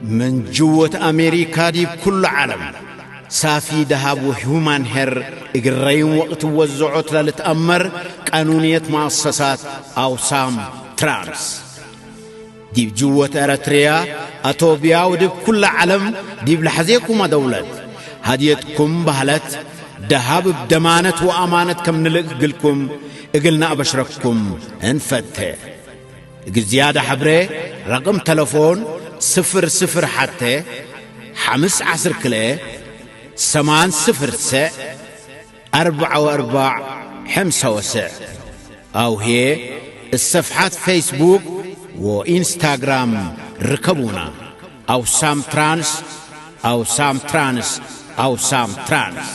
من جوة أمريكا ديب كل عالم. ሳፊ ደሃብ ወሂዩማን ሄር እግረይን ወቕት ወዘዖት ላልትኣመር ቃኑንየት መኣሰሳት ኣውሳም ትራንስ። ዲብ ጅወት ኤረትርያ፣ ኣቶብያ ወዲብ ኩላ ዓለም ዲብ ለሐዜኩማ ደውለት፣ ሃድየትኩም ባህለት፣ ደሃብ እብ ደማነት ወኣማነት ከም ንልእክ እግልኩም፣ እግልና ኣበሽረኩም እንፈቴ። እግል ዝያዳ ሐብሬ፣ ረቅም ተለፎን፣ ስፍር ስፍር ሐቴ፣ ሐምስ ዐስር ክልኤ፣ ሰማን ስፍር ሰዕ፣ ኣርባዕ ወኣርባዕ ሐምሳ ወሰዕ። ኣውሄ፣ እሰፍሓት ፌስቡክ ወኢንስታግራም ርከቡና። ኣውሳም ትራንስ፣ ኣውሳም ትራንስ፣ ኣውሳም ትራንስ።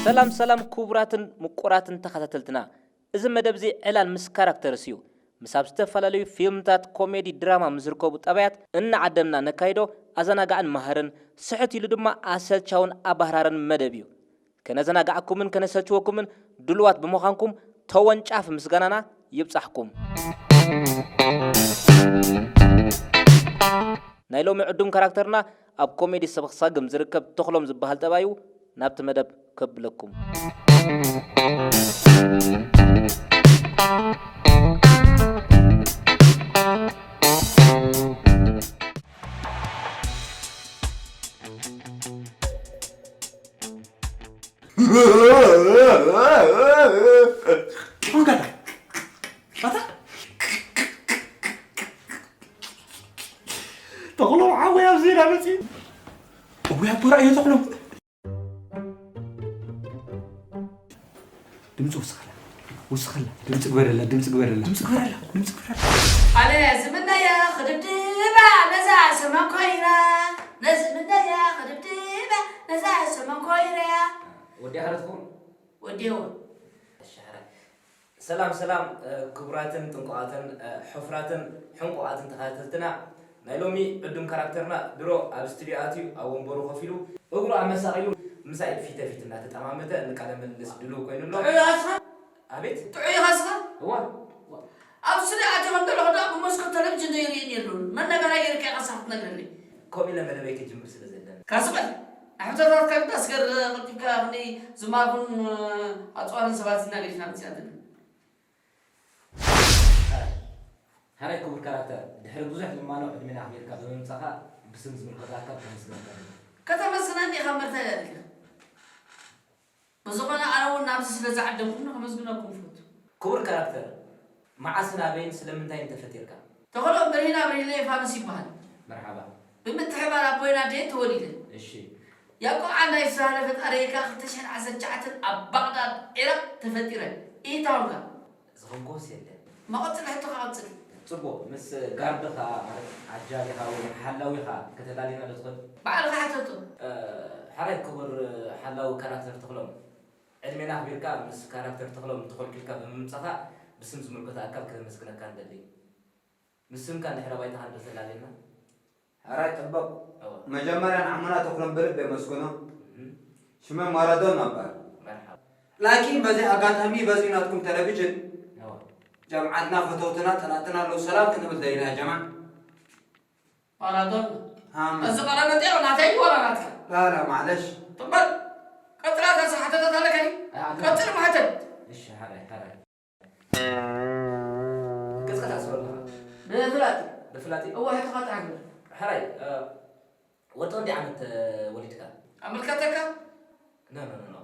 ሰላም ሰላም ክቡራትን ምቁራትን ተኸታተልትና፣ እዚ መደብ እዚ ዕላል ምስ ካራክተርስ እዩ። ምስ ኣብ ዝተፈላለዩ ፊልምታት፣ ኮሜዲ፣ ድራማ ምስ ዝርከቡ ጠባያት እናዓደምና ነካይዶ ኣዘናጋዕን መሃርን ስሕት ኢሉ ድማ ኣሰልቻውን ኣባህራርን መደብ እዩ። ከነዘናግዓኩምን ከነሰልችወኩምን ድሉዋት ብምዃንኩም ተወንጫፍ ምስጋናና ይብጻሕኩም። ናይ ሎሚ ዕዱም ካራክተርና ኣብ ኮሜዲ ሰብኽሳግም ዝርከብ ተኽሎም ዝበሃል ጠባዩ ናብቲ መደብ ከብለኩም። ተኽሎም ሓወይ ኣብዚ ኢና መፂ። እውይ ኣቦ ራእዮ ተኽሎም። ድምፂ ወስኸላ፣ ወስኸላ። ድምፂ ግበረላ፣ ድምፂ ግበረላ። ድምፂ ግበረላ፣ ድምፂ ግበረላ። ኣነ ዝምነያ ክድብድባ ነዛ ሰማን ኮይና፣ ነዝምነያ ክድብድባ ነዛ ሰማን ኮይና። ወዲያ ኸረትኩም? ወዲዎ። እሺ፣ ሕራይ። ሰላም፣ ሰላም፣ እ፣ ክቡራትን ጥንቁቓትን፣ እ፣ ሕፉራትን ሕንቁቓትን ተኸታተልትና፣ ናይ ሎሚ ዕዱም ካራክተርና ድሮ ኣብ ስቱድዮ ኣትዩ፣ ኣብ ወንበሩ ኮፍ ኢሉ፣ እግሩ ኣመሳቒሉ፣ ምሳይ ፊተ ፊት እናተጠማመተ ንቃለ ምልልስ ድሉው ኮይኑ ኣሎ። ጥዑይ ኢኻ እስኻ? ኣቤት? ጥዑይ ኢኻ እስኻ? እዋ። ኣብ ስቱድዮ ኣትየ ከም ዘለኹ ደኣ ብመስኮት ቴሌቪዥን ዘይርእየኒ የሎን። መን ነገራ ገይርካ ኢኻ እስኻ ክትነግረኒ? ከምኡ ኢለ መደበይ ክጅምር ስለ ዘለኒ። ካስበል፣ ንሕቶታትካ ግዳ ስገር ቀልጢፍካ ክንደይ ዝማርኹን ኣፅዋርን ሰባት ኢና ገዲፍና መፂና ዘለና። ሕራይ ክቡር ካራክተር፣ ድሕሪ ብዙሕ ልማኖ ዕድሜና ኣኽቢርካ ብምምጻኻ ብስም ዝምልከቶ ኣካል ከመስግነካ እደሊ። ከተመስግነኒ ኢኻ እምበር እንታይ ደኣ ኢልካ? ብዝኾነ ኣነ እውን ናብዚ ስለ ዝዓደምኩምኒ ከመስግነኩም እፈቱ። ክቡር ካራክተር፣ መዓስን ኣበይን ስለምንታይን ተፈጢርካ? ተኽሎም በርሂን ኣብርሂለይ ፋኑስ ይበሃል። መርሓባ። ብምትሕብባር ኣቦይን ኣደይን ተወሊደ። እሺ። ያቆብ ዓንዳይ ዝተባህለ ፈጣሪየይ ከኣ ክልተ ሽሕን ዓሰርተ ትሽዓተን ኣብ ባቕዳድ ዒራቕ ተፈጢረ። ኢታውንካ። ዝኸንኮስ የለን። መቐጽል ሕቶኻ ቀጽል። ጽቡቕ፣ ምስ ጋርድኻ ማለት ዓጃቢኻ ወይ ሓላዊኻ ከተላልየና ዶ ትኽእል? ባዕልኻ ሕተቶ። እ፣ ሕራይ ክቡር ሓላዊ ካራክተር ተኽሎም፣ ዕድሜና ኣኽቢርካ ምስ ካራክተር ተኽሎም ተኾልኪልካ ብምምጻኻ ብስም ዝምልከቶ ኣካል ከነመስግነካ ንደሊ። ምስ ስምካ እንድሕረ ባይታኻ እንዶ ተላልየና። ሕራይ ጽቡቕ። እወ። መጀመርያ ንዓሙና ተኽሎም ብልቢ የመስግኖ። እህ። ሽመይ ማራዶና እበሃል። መርሓባ። ላኪን በዚ ኣጋጣሚ በዚ ናትኩም ቴሌቪዥን እወ። ጀምዓትና፣ ፈተውትና፣ ጠላእትና ኣለዉ ሰላም ክንብል ደሊና ጀማዕ። ማራዶና። ኣሜን። እዚ ቀዳመ ጤቕ ናተይ ወላ ናትካ? ላ፣ ላ፣ ማዕለሽ። ትበል። ቀጽላ እታ ዝሓተተት ኣለካ ድዩ? ኣይ፣ ኣነ። ቀጽል ማሕተት። እሺ፣ ሓራይ፣ ሓራይ። ገጽካ ተኣስሮ ኣለኻ። ብፍላጥ። ብፍላጥ? እወ፣ ሕቶኻ ጥራሕ ግበር። ሕራይ፣ እ፣ ወዲ ክንደይ ዓመት ተወሊድካ? ኣመልከተካ? ኖ፣ ኖ፣ ኖ፣ ኖ።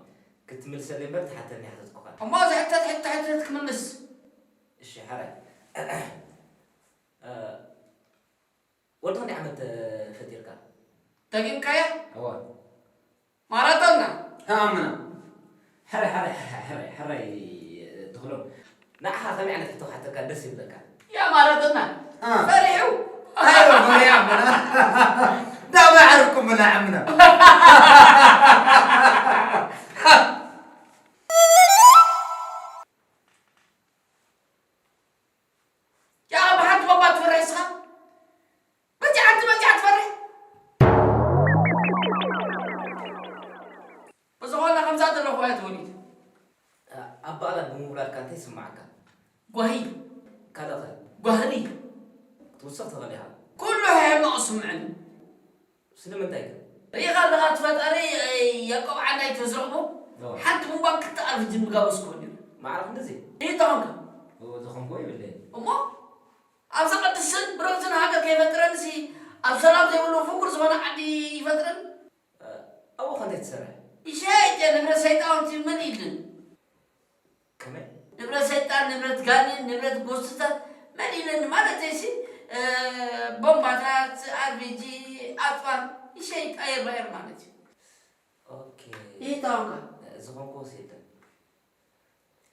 ክትምልሰለይ እምበር ትሓተኒ ሓተትኩኻ። እሞ ዝሕተት ሕቶ ሕተት ክምልስ። እሺ፣ ሕራይ። እ፣ ወዲ ክንደይ ዓመት ተፈጢርካ? ደጊምካያ? እወ። ማራቶና። ተኣምና። ሕራይ፣ ሕራይ፣ ሕራይ፣ ሕራይ፣ ሕራይ፣ ደስ ይብለካ። ያ ማራቶና አ። ፈሪሑ። ኣይወ፣ ፈሪሑ ኣምና። ዳባ ዓርኩም ብላ ዓምና። ያ ብሓንቲ ባባ ትፈርሕ እስኻ? በቲ ሓንቲ በቲ ሓንቲ ትፈርሕ? ብዝኾነ ከምዛ ዘለኹ እያ ተወሊደ። ኣብ በዓላት ብምውላድካ እንታይ ይስምዓካ? ጓሂ። ካልእ ኸ? ጓህሪ። ክትውስኽ ትኽእል ኢኻ። ኩሉ ሕማቕ ዝስምዐኒ። ስለምንታይ ከ? ርኢኻ ኣለኻ፣ እቲ ፈጣሪ የቆብዓና እዩ ተዝረኽቦ። እዋ። ሓንቲ ቡንባ ክልተ ኣርብጂ ምጋበዝኩ ነይሩ። ማዕረ ክንድዚ? ይጠቐምካ። እዎ፣ ዝኾንኩዎ ይብለይ። እሞ ኣብዛ ቅድስትን ብርኽትን ሃገር ከይፈጥረንሲ፣ ኣብ ሰላም ዘይብሉ ፍቁር ዝኾነ ዓዲ ይፈጥረን? እ፣ ኣብኡ ከ እንታይ ትሰርሕ? ይሸይጥ እየ፣ ንብረት ሰይጣውንቲ መን ኢልን? ከመይ? ንብረት ሰይጣን፣ ንብረት ጋኔን፣ ንብረት ጎስታት መን ኢለኒ ማለተይሲ፣ እ፣ ቦምባታት፣ ኣርቢጂ፣ ኣጽዋር ይሸይጥ ኣየር ባየር ማለት እዩ። ኦኬ። ይታወቃ። ዝኾንኩዎ ሲ የለን።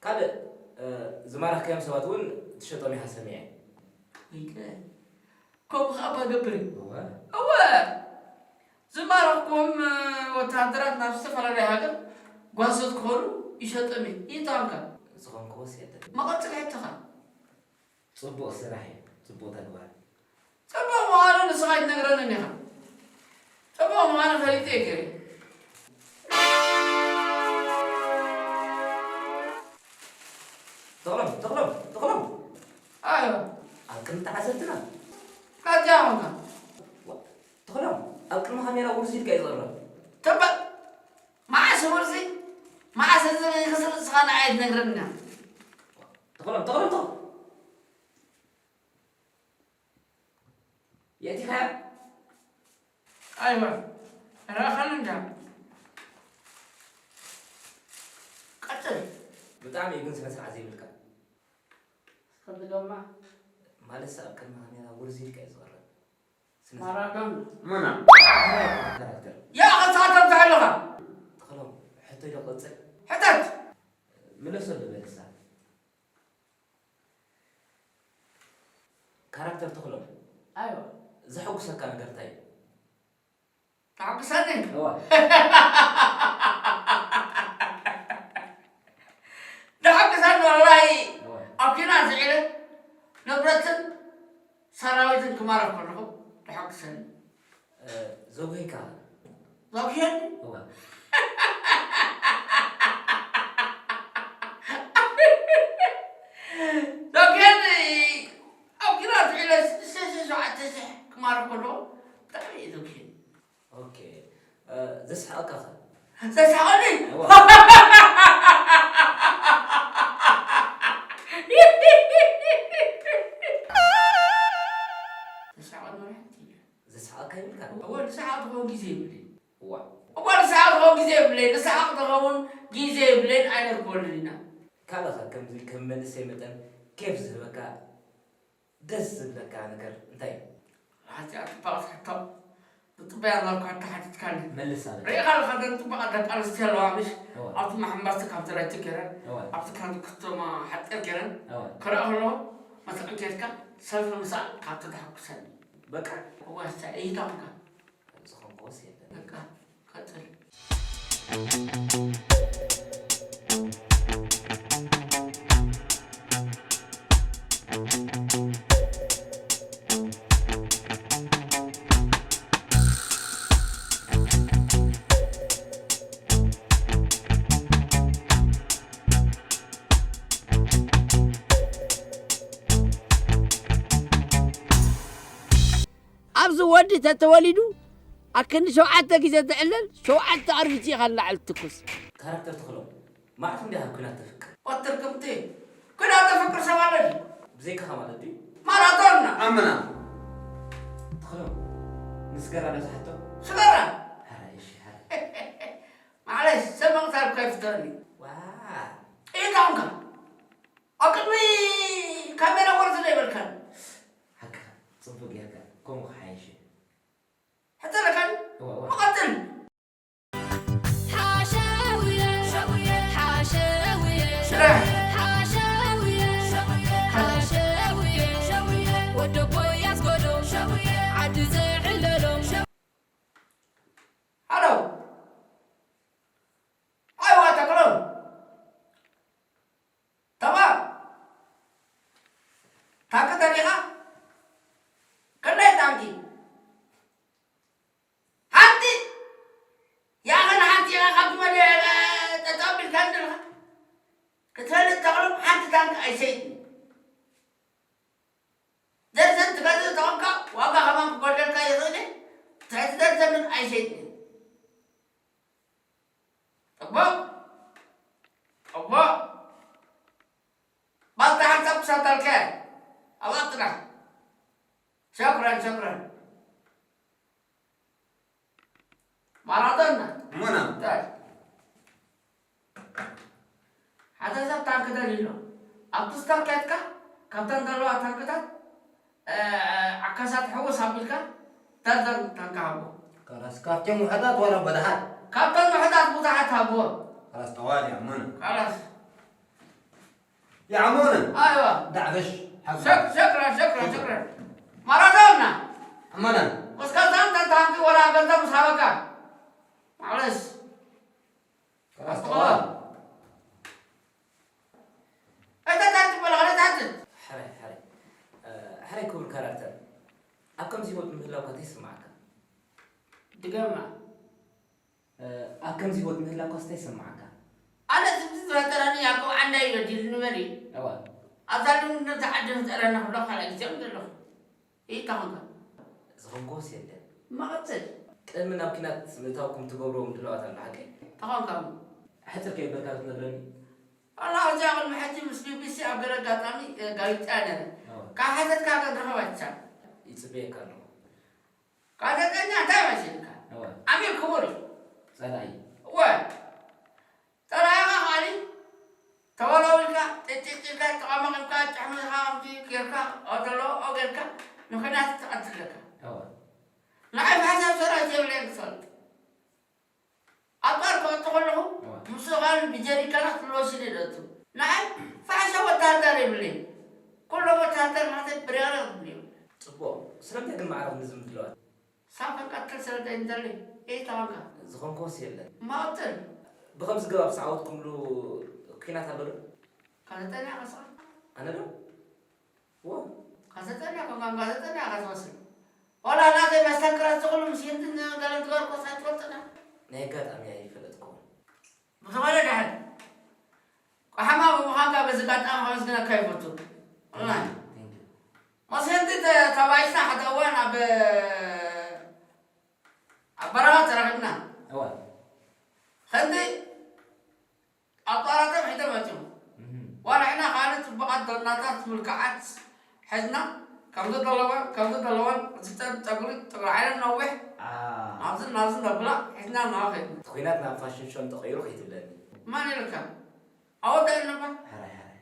ካልእ፣ እ፣ ዝማረኽካዮም ሰባት እውን ትሸጦም ኢኻ ሰሚዐ። ወይለ፣ ከምኡ ኸኣ እባ ገብር እዩ። እወ። እወ። ዝማረኽኩም፣ እ፣ ወተሃደራት ናብ ዝተፈላለየ ሃገር ጓሶት ክኾኑ ይሸጦም እዩ። ይታወቃ። ዝኾንኩዎ ሲ የለን። መቐጽል ሕቶኻ። ጽቡቕ ስራሕ እዩ፣ ጽቡቕ ተግባር። ጽቡቕ ምዃኑ ንስኻ ኣይትነግረንን ኢኻ። ጽቡቕ ምዃኑ ፈሊጠ እየ ገይረ። ተኽሎም፣ ተኽሎም፣ ተኽሎም። ኣዮ። ኣብ ቅድሚ ተዓዘብትና። ካጃ ኾንካ። ዋ፣ ተኽሎም፣ ኣብ ቅድሚ ካሜራ ውርዝ ኢልካ እዩ ዝቕረብ። ተበል። መዓስ ውርዚ? መዓስ እዚ ክስርጽኻ ንዓይ ኣይትነግረንን ኢኻ። ተኽሎም፣ ተኽሎም፣ ተኽሎም። የእቲኻያ? ኣይወ፣ ረኸን እንዳ። ቀጽል። ብጣዕሚ እዩ ግን ስነ ስርዓት ዘይብልካ። እስከ ድገማ። ማለት ሰብ ኣብ ቅድሚ ካሜራ ውርዝ ኢልካ እዩ ዝቐርብ። ስነ ስርዓት። ማራዶና። ምና? ካራክተር። ያ፣ ኸሳተም ተሕልኻ። ተኽሎም፣ ሕቶ ኢሎ ቀጽል። ሕተት። ምለሰሉ በልሳ። ካራክተር ተኽሎም። ኣይዋ። ዘሐጉሰካ ነገር እንታይ እዩ? ተሓጉሰኒ? እዋ። ተሓጉሰኒ ወላሂ። እዋ። ኣብ ኲናት ዝዒረ ንብረትን ሰራዊትን ክማረኽ ከለኹ ተሓጉሰኒ። እ፣ ዘጉሂካ። ዘጉሂኒ? እወ። ዘጉሂኒ፣ ኣብ ግራት ዒለ ሽዱሽተ ሽሕ ሸውዓተ ሽሕ ክማርኽ ከሎ ብጣዕሚ እዩ ዘጉሂኒ። ኦኬ። እ፣ ዘስሕቐካ ኸ? ዘስሕቐኒ? እወ። ዘስሕቐኒ ወላ ሓንቲ የለን። ዘስሕቐካ ይብልካ? እወ፣ ንስሓቕ ትኸውን ግዜ የብለይን። እዋ። እዋ፣ ንስሓቕ ትኸውን ግዜ የብለይን። ንስሓቕ ትኸውን ግዜ የብለይን፣ ኣይነርክበሉን ኢና። ካልእ ኸ ከምዚ ከም መንእሰይ መጠን ኬፍ ዝህበካ፣ ደስ ዝብለካ ነገር እንታይ እዩ? ሓንቲ ኣጥባቕ ሕቶ፣ ብጥበያ እናልኳ እንተሓቲትካኒ። መልስ ኣለካ። ርኢኻ ኣለኻ፣ ደን ጥቡቓት ደቂ ኣንስትዮ ኣለዋ፣ ምሽ? እዋ። ኣብቲ መሓምባስቲ ካብ ዘራይቲ ገይረን፣ እዋ። ኣብቲ ካብ ክቶማ ሓጢር ገይረን፣ እዋ። ክረኣ ከለኹ፣ መሳቕን ኬድካ፣ ሰልፊ ምሳቕ ካብ ተተሓኩሰኒ። በቃ። እዋ፣ እስታ እይታምካ። ዝኾንኩዎስ የለን። በቃ፣ ቀጽል። ኣብዚ ወዲ ተተወሊዱ ኣክንዲ ሸውዓተ ግዜ ትዕለል፣ ሸውዓተ ኣርቢጂ ኢኻ ንላዕሊ ትኩስ። ካራክተር ተኽሎም፣ መዓት እንዲኻ ኲናት ተፍቅር? ወትር ክምቲ ኲናት ተፍቅር ሰብ ኣሎ ድዩ? ብዘይካኻ ማለት ድዩ? ማራቶና። ኣመና። ተኽሎም፣ ንስገራ ዶ ዝሓቶ? ስገራ። ሐራይ፣ እሺ፣ ሐራይ። ማዕለሽ፣ ሰብ ምቕታል እኮ ኣይፍተወኒ። ዋ። ኢልካ ኾንካ። ኣብ ቅድሚ ካሜራ ወርዚ ዶ ይበልካን? ሓቅኻ፣ ጽቡቕ ጌርካ፣ ከምኡ ክሓይሽ እዩ። ሕተለካን? እዋ፣ እዋ። መቐትል። ሓሸውየ፣ ሓሸውየ፣ ስራሕ። ሓሸውየ፣ ሓሸውየ፣ ሓሸውየ። ኣይሸይጥን። ደርዘን ትገዝእ ተኾንካ ዋጋ ከማን ክጎድለልካ ይኽእል እዩ። ትሕቲ ደርዘን ግን ኣይሸይጥን። ጽቡቕ። ጽቡቕ። ባልታ ሓንሳብ ክሳተልከ ኣብኣ ጥራሕ። ሸክረን ሸክረን። ማራቶና። እሞና። እንታይ? ሓደ ሰብ ታንክ ደልዩ ኣሎ። ኣብቲ ስቶር ከድካ ካብተን ዘለዋ ታንክታት ዓካሳት ሕውስ ኣቢልካ ደርደር ታንካ ሃቦ። ካላስ ካብቶም ውሑዳት ዋላ በደሓት? ካብተን ውሑዳት ብዙሓት ሃቦ። ካላስ ጠዋል ያሞነ። ካላስ። ያሞነ። ኣይዋ። ዳዕበሽ። ሸክ-፣ ሸክራ፣ ሸክራ፣ ሸክራ። ማራዶና። ኣማና። እስከ ዛንታ ታንኪ ወላ ገንዘብ ምስ ሃበካ። ማዕለስ። ካላስ ጠዋል። ኣይታ ታንኪ በላ፣ ካልእ ታንኪ። ሕራይ፣ ሕራይ። እ፣ ሕራይ ክቡር ካራክተር። ኣብ ከምዚ ህይወት ምህላውካ እንታይ ይስምዓካ? ድገማ። እ፣ ኣብ ከምዚ ህይወት ምህላውካስ እንታይ ይስምዓካ? ኣነ እዚ ዝፈጠረኒ ያዕቆብ ዓንዳይ በዲሉኒ በሊ። እዋ። ኣብዛ ልምነት ዓዲ ፈጠረና ክብሎ ካልኣይ ግዜ እውን ዘለኹ። ይታወንካ። ዝኸንኮስ የለን። መቐጽል። ቅድሚ ናብ ኲናት ምእታውኩም ትገብርዎ ምድላዋት ኣሎ፣ ሓቀይ? ተኾንካ እሞ። ሕጽር ከይበልካ ክትነግረኒ? ዋላ ኣብዚኣ ቅድሚ ሕጂ ምስ ቢቢሲ ኣብ ገለ ኣጋጣሚ፣ እ፣ ጋዜጣ ነይረ። እዋ። ካብ ሓተትካ ግን ርኸብ ኣይትሳብ። ይጽበየካ ኣለኹ። ጋዜጠኛ እንታይ መሲልካ? እወ። ኣሚር ክቡር እዩ። ጸላኢ። እወ። ጸላኢኻ ኻሊ ተወላዊልካ፣ ጭጭጭ ኢልካ፣ ተቐማቒምካ፣ ጭሕምኻ ከምዚ ጌርካ፣ ኣብ ዘለዎ ኣብኡ ጌርካ፣ ንኹናት ትቐትል ኣለካ። እወ። ንዓይ ብሓሳብ ሰራዊት የብለይን ክፈልጥ። ኣብ ባር ክወጡ ከለኹ፣ እዋ። ምስ ኻል ብጀሪካናት ሎሽን የደቱ። ንዓይ ፋሕሻ ወታሃደር የብለይን። ኩሎም ወታሃደር ናተይ ብርያና ዝብልዮም። ጽቡቕ። ስለምንታይ ግን ማዕረ ክንድዚ ምድላዋት? ሳብ ክንቀትል ስለ ዘይንደሊ፣ ይተወንካ። ዝኾንኮስ የለን። መቐትል። ብኸምዚ ገባብ ዝዓወትኩምሉ ኲናት ኣሎ ዶ? ጋዜጠኛ ኢኻ ንስኻ? ኣነ ዶ? ዎ። ጋዜጠኛ ኮንካ፣ ጋዜጠኛ ኢኻ ትመስል። ዋላ ናተይ መስተንክራት ዝኹሉ ምስ ህንድን ገለን ትገርኮስ ኣይትፈልጥን ኢኻ? ናይ ኣጋጣሚ ኣይፈለጥኩዎን። ብዝኾነ ደሓን። ቆሓማ ብምዃንካ በዚ ኣጋጣሚ ከመስግነካ ይፈቱ። ወላሂ። Thank you። ምስ ህንዲ ተ-፣ ተባኢስና ሓደ እዋን ኣብ፣ ኣብ በረኻ ተራኺብና። እዋ። ህንዲ ኣቋራርጦም ሒዞም መጺኦም። እህ። ዋላ ሕና ካልእ ጽቡቓት ዶናታት ምልኩዓት ሒዝና፣ ከምዚ ዘለወን፣ ከምዚ ዘለወን፣ እዚ ጸ-፣ ጸጉሪ፣ ጸጉሪ ዓይነን ነዊሕ፣ ኣ። ናብዝን ናብዝን ዘብላ ሒዝና እናኸድና። እቲ ኲናት ናብ ፋሽን ሾን ተቐይሩ ከይትብለኒ። መን ኢሉካ? ኣወዳእና እባ። ሕራይ፣ ሕራይ።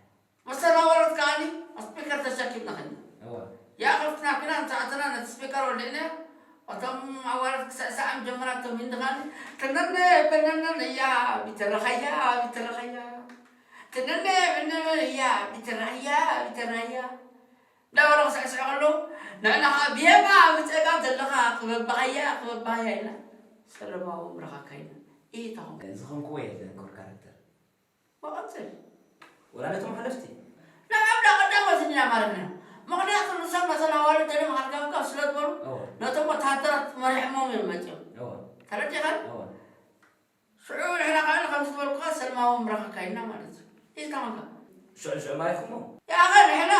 መሰናወረት ከኣኒ ስፒከር ተሰኪምና ኸድና። እወ። ይኣኽል ናብና ምስ ኣተና ነቲ ስፒከር ወሊዕናዮ። እቶም ኣዋልድ ክስዕስዓ ጀመራ፣ እቶም ህንዲ ኸኣኒ ትነነ በነነን እያ ቢተረኸያ ቢተረኸያ ትነነ በነነን እያ ቢተረኸያ ቢተረኸያ እንዳበሉ ክስዕስዑ ከለዉ ንሕና ኸኣ ብየማ ብጸጋም ዘለኻ ክበባኸያ ክበባኸያ ኢልና ሰለማዊ ምረኻካ ኢና። ኢታኹም ዝኾንክዎ የለን ኮር ካራክተር። መቐጽል። ወላ ነቶም ሓለፍቲ። ንዓም ዳ ቀዳሞት እንዲና ማለት ነው። ምኽንያቱ ንሶም ነተን ኣዋልድ ደልዮም ሃልጋብጋብ ስለ ዝበሉ፣ እወ። ነቶም ወተሃደራት መሪሖሞም እዮም መጺኦም። እወ። ተረዲኻን? እወ። ሽዑ ንሕና ከኣ ከምዚ ዝበልኩኻ ሰልማዊ ምረኻ ካይድና ማለት እዩ። ኢልካ ኾንካ። ሽዑ ሽዑ ማሪኽሞ? ያኸ ንሕና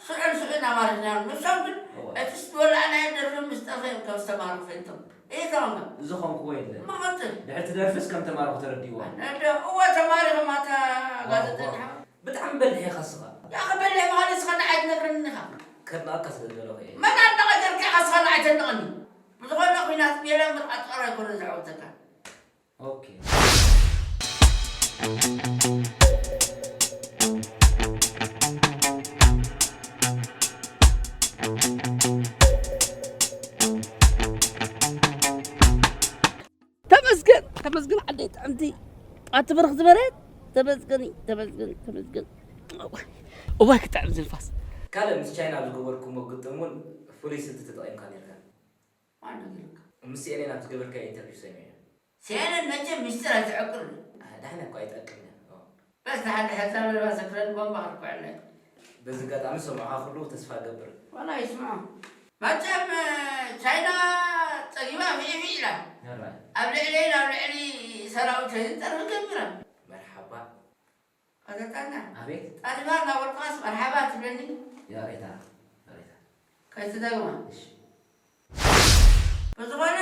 ሽዑን ሽዑን ኣማሪኽና። ንሶም ግን እወ። እቲ ዝወላዕናዮ ደርፊ ምስ ጠፍአ እዮም ካብ ዝተማረኹ ፈሊጦም። ኢልካ ኾንካ። ዝኾንክዎ የለን። መቐጽል። ድሕሪ እቲ ደርፍስ ከም ተማረኹ ተረዲእዎም። ኣነ ደ-፣ እወ ተማሪኹም ኣታ እወ፣ ጋዜጠኛ። እወ። ብጣዕሚ በሊሕ ኢኻ እስኻ። ያኸ በሊሕ ምዃነይ እስኻ ንዓይ ትነግረኒ ኢኻ። ከድንቐካ ስለ ዝደለኹ እየ። መን ኣድነቐ ጌርካ ኢኻ እስኻ ንዓይ ተድንቐኒ? ብዝኾነ ኲናት ሜዳ እምበር ኣጽዋር ኣይኮነን ዘዕውተካ። ኦኬ። ተመስገን፣ ተመስገን ዓደይ ጥዕምቲ። ኣቲ ብርኽ ዝበለት፣ ተመስገን፣ ተመስገን፣ ተመስገን። እዋይ፣ እዋይ ክጥዕም ዝንፋስ። ካልእ ምስ ቻይና ኣብ ዝገበርኩሞ ግጥም እውን ፍሉይ ስልቲ ተጠቒምካ ነይርካ። ማን ነገረካ? ምስ ሲ ኤን ኤን ኣብ ዝገበርካዮ ኢንተርቪው ሰሚዐ። ሲ ኤን ኤን መቸም ምስጢር ኣይትዕቅር። ኣህ፣ ዳሕና እኮ ኣይጠቅምን። ኦ። በስ ንሓደ ሕዛ ምናልባት ዘክረኒ ቦምባ ክርኩዐለይ። በዚ ኣጋጣሚ ሰምዑኻ ኩሉ ተስፋ እገብር። ዋላ ይስምዑ። መቸም ቻይና ጸጊባ ፊዒ ፊዒ ኢላ። ሕራይ። ኣብ ልዕለይን ኣብ ልዕሊ ሰራዊተይን ጸርፊ ጀሚራ። መርሓባ። ኣተታና ኣቤት። ጣሊባ እናበልኩኻስ መርሓባ ትብለኒ ይቕሬታ፣ ይቕሬታ። ከይትደግማ። እሺ። ብዝኾነ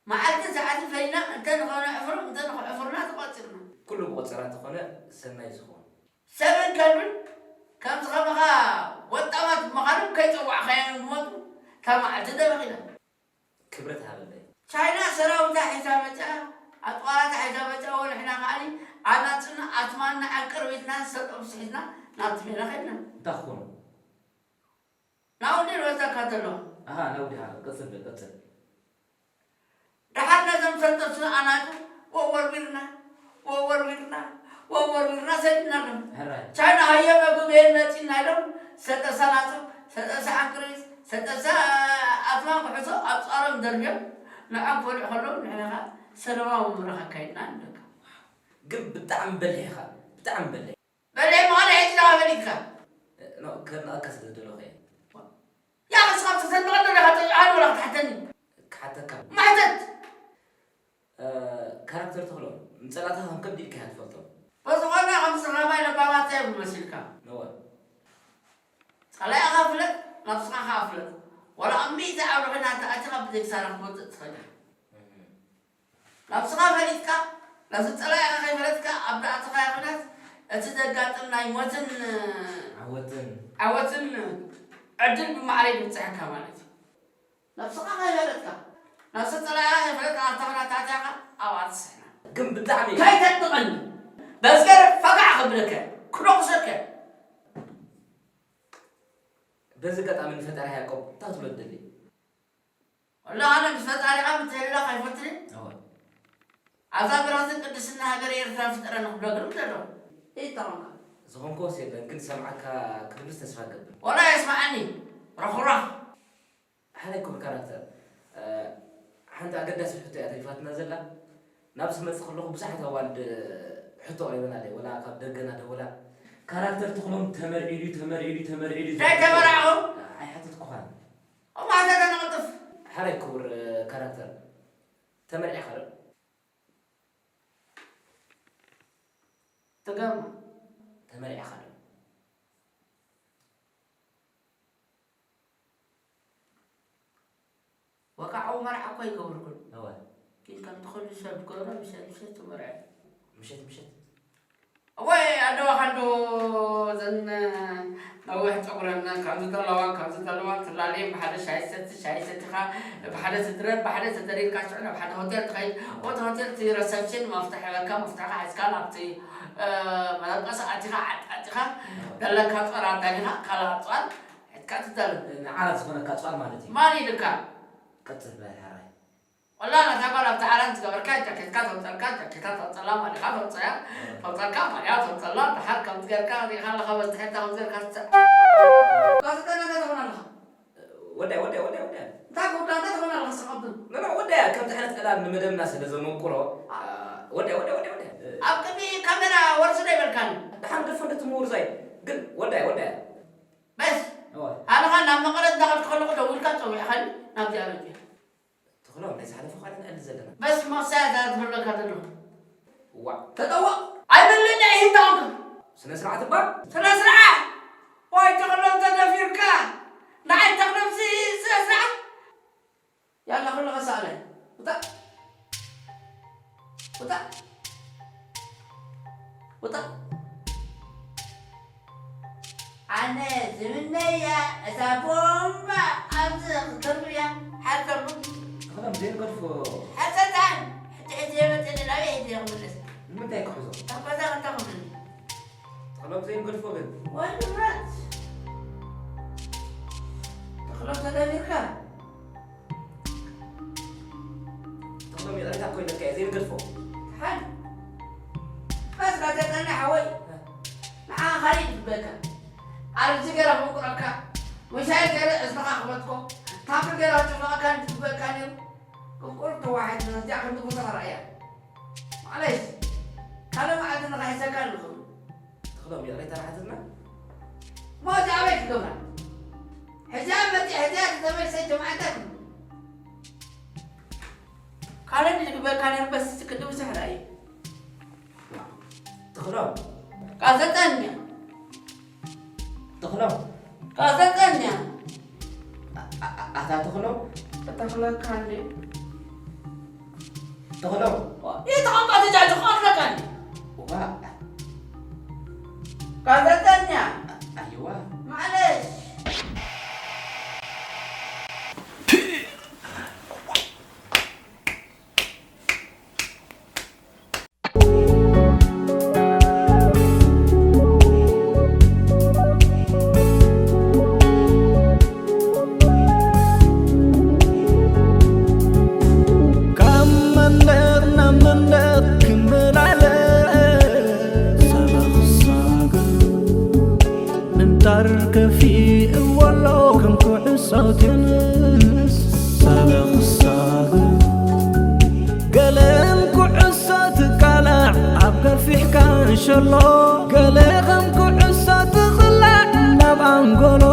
መዓልቲ ሰዓትን ፈሊና እንተ ንኸነዕፍሮም እንተ ንኸዕፍሩና ተቖጺርና። ኩሉ ብቆጸራ እንተኾነ ሰናይ ዝኸውን። ሰብን ከልብን ከምዚ ከማኻ ወጣማት ምዃኖም ከይጸዋዕካዮም ዝመጹ እታ መዓልቲ ደበኺና። ክብረት ሃበለይ። ቻይና ሰራዊታ ሒዛ መጺኣ፣ ኣጽዋራታ ሒዛ መጺኣ፣ ወንሕና ከዓኒ ኣናጽና ኣትማና ዓንቀር ቤትና ሰጦም ስሒትና ናብቲ ሜዳ ከድና። እንታይ ክኾኑ? ናብኡ እንዲ ንወስደካ ተሎ። ኣሃ፣ ናብኡ ዲኻ? ቀጽል በል፣ ቀጽል። ደሓር ነዞም ሰጠሱ ኣናጹ ወወርዊርና፣ ወወርዊርና፣ ወወርዊርና ሰዲድናሎም። ሕራይ። ቻይና ሃየ መግቢ መየን መጺና ኢሎም ሰጠሳ ናጹ፣ ሰጠሳ ዓንቅሪት፣ ሰጠሳ ኣትማ ክሕሶ ኣብ ጻሮም ደርብዮም ንዖም ክበልዑ ከለዉ ንሕና ኸኣ ሰለማዊ ምምራሕ ኣካይድና ንብለካ። ግን ብጣዕሚ በሊሕ ኢኻ፣ ብጣዕሚ በሊሕ። በሊሕ ምዃነይ ሕጂ ዳኣ ፈሊጥካ። ኖ፣ ከድንቐካ ስለ ዝደለኹ እየ። ያ ንስኻ ተሰንቐኒ ዶ ኢኻ ተዝዓል ወላ ክትሓተኒ? ክሓተካ። ማሕተት! እ፣ ካራክተር ተኽሎ፣ ንጸላእትኻ ከም ከብዲ ኢልካ ኢኻ ትፈልጦ። ብዝኾነ ከም ስራማይ ለባማት እዮም መሲልካ። ነወ። ጸላኢኻ ፍለጥ፣ ነብስኻ ከኣ ፍለጥ። ወላ ኣብ ሚእቲ ዓውዲ ኮይና ተኣቲኻ ብዘይ ክሳራ ክትወጽእ ትኽእል ኢኻ። ነብስኻ ፈሊጥካ፣ ነዚ ጸላኢኻ ከይፈለጥካ ኣብ ዝኣተኻዮ ኲናት እቲ ዘጋጥም ናይ ሞትን ዓወትን። ዓወትን ዕድል ብማዕረ እዩ ዝብጽሐካ ማለት እዩ። ነብስኻ ከይፈለጥካ፣ ነብሲ ጸላኢኻ ከይፈለጥካ ኣብታ ኲናት ኣቲኻ ኣብኣ ትስሕና። ግን ብጣዕሚ ከይተድንቐኒ። በዝገር ፈጋዕ ከብለከ፣ ክደቑሰከ። በዚ ኣጋጣሚ ንፈጣሪ ያዕቆብ እንታይ ክትብሎ ትደሊ? ወላ ኣነ ምስ ፈጣሪኻ ምትሕልላኽ ኣይፈትን። እወ። ኣብዛ ብርኽትን ቅድስትን ሃገረ ኤርትራ ፍጠረኒ ክብሎ ግርም ዘሎ። ይጠቐምካ። ዝኾንኩዎስ የለን፣ ግን ሰምዓካ ክህሉስ ተስፋ እገብር። ወላ የስምዓኒ። ረኹራኽ። ሓደ ክቡር ካራክተር፣ እ፣ ሓንቲ ኣገዳሲት ሕቶ እያ ተሪፋትና ዘላ። ናብ ዝመጽእ ከለኹ ብዙሓት ኣዋልድ ሕቶ ኣቕሪበናለይ፣ ወላ ካብ ደገ እናደወላ፣ "ካራክተር ተኽሎም ተመርዒዱ እዩ፣ ተመርዒዱ እዩ፣ ተመርዒዱ እዩ" እንታይ ተመርዓኹ? ኣይሓተትኩኻን። እሞ ሓተተ ንቕልጥፍ። ሓራይ ክቡር፣ እ፣ ካራክተር፣ ተመርዒኻ ዶ? ትገርማ። ተመርዒኻ ዶ? ወቃዕኡ መርዓ እኮ ኣይገበርኩን። እወ። ግን ከምቲ ኩሉ ሰብ ዝገብሮ ምሸት ምሸት ትመርዐ። ምሸት ምሸት? እወ ኣለዋ ካንዶ ዘን ነዊሕ ፀጉረን ከምዚ ዘለዋን ከምዚ ዘለዋን ትላለየን ብሓደ ሻሂ ሰቲ ሻሂ ሰቲኻ ብሓደ ትድረር ብሓደ ተደሪርካ ሽዑ ናብ ሓደ ሆቴል ትኸይድ። እቲ ሆቴል እቲ ረሰፕሽን መፍትሕ ይበካ መፍትሕኻ ሒዝካ ናብቲ እ፣ መለቀሲ ኣቲኻ ዓጣጢኻ ዘለካ ፆር ኣዳሊኻ ካልእ ኣፅዋር ሒዝካ ትዛረብ። ንዓራት ዝኾነካ ኣፅዋር ማለት እዩ። ማን ኢልካ? ቀፅል በል ሓራይ። ወላ ነታ ጓል ኣብቲ ዓራት ዝገበርካ ጃኬትካ ተውፀልካ ጃኬታ ተውፀላ ማሊኻ ተውፀያ ተውፀልካ ማሊያ ተውፀላ ደሓር ከምዚ ገርካ ሪኢኻ ኣለኻ በዝሒ እታ ከምዚ ገርካ ትፀ ጋዜጠኛ እንታይ ትኾን ኣለኻ? ወዳይ ወዳይ ወዳይ ወዳይ። እንታይ ጉዳ እንታይ ትኾን ኣለኻ ስቕ ኣብሉ? ኖ ኖ ወዳይ ከምዚ ዓይነት ዕላል ንመደብና ስለ ዘመቁሮ። ወዳይ ወዳይ ወዳይ ወዳይ። ኣብ ቅድሚ ካሜራ ወርሲ ዶ ይበልካኒ? ደሓን ደፎ እንደትምውርዛይ ግን ወዳይ ወዳይ። በስ እወ። ኣነኻ ናብ መቐለ እንዳኸድኩ ከለኹ ደዊልካ ፀዊዕኻኒ ናብዚኣ መፅየ። ተኽሎም ናይ ዝሓለፈ ኳ ነዕሊ ዘለና። በስ መሳያ እዛ ዝብለካ ዘለኹ። ዋዕ ተጠወቕ ኣይብልን እየ ሂንታውንካ። ስነ ስርዓት እባ። ስነ ስርዓት ዋይ ተኽሎም ተደፊርካ ንዓይ ተኽሎም ሲ ስነ ስርዓት ያላ ኩሉ ከሳለ ውጣ ውጣ ውጣ ኣነ ዝምነያ እዛ ቦምባ ኣብዚ ክትርብያ ሓተሙ ተኽሎም ዘይንገድፎ። ሓተታን ሕጂ ሕጂ የመፅኒ ናበይ ሕጂ ክምለስ ንምንታይ ክሕዞ? ተኮዛ ክተኽምኒ ተኽሎም ዘይንገድፎ ግን። ወይ ንብረት ተኽሎም ተደፊርካ ተኽሎም ይቕሬታ እኮ ኢለካ እየ ዘይንገድፎ። ሓን በስ ከተጠና ሓወይ ንዓኻ ካልእ ይግበካ ኣርዚ ገይረ ክምቁረካ ምሻይ ገይረ እዝንኻ ክበትኮ ታፕ ገይረ ክጭፍለቐካ ዝግበካ ነይሩ ቅንቁር ተዋሒድ ነዚኣ ክንዲ ቦታ ተረእያ ማዕለሽ ካልእ መዓልቲ ንኸሕሰካ ንኽእል ተኽሎም ይቕሬታ ንሓትትና። ሞት ኣበይ ክገብራ ሕጂ ኣብ መፂ ሕጂ ተመልሰ ጀምዓታት ካልእ ዝግበካ ነርበስ ቅድም ዝሕራ እዩ ተኽሎም ጋዜጠኛ። ተኽሎ። ጋዜጠኛ። ኣ-፣ ኣ-፣ ኣታ ተኽሎ። እተኽለካ እንዴ? ተኽሎ። ይተኸምባ ተጃጅ ኸምለካ እንዴ? ዋ። ጋዜጠኛ። ኣ-፣ ኣይዋ። ማለሽ። ካብ መንደር ናብ መንደር ክመላለስ ሰበኽ ሳግር ምንጣር ከፊእዎ ኣሎ ከም ኩዕሶ ቴንስ ሰበኽ ሳግር ገለን ኩዕሶ ትቃላዕ ኣብ ገፊሕ ካንሸሎ ገለ ከም ኩዕሶ ትቕላዕ ናብ ኣንጎሎ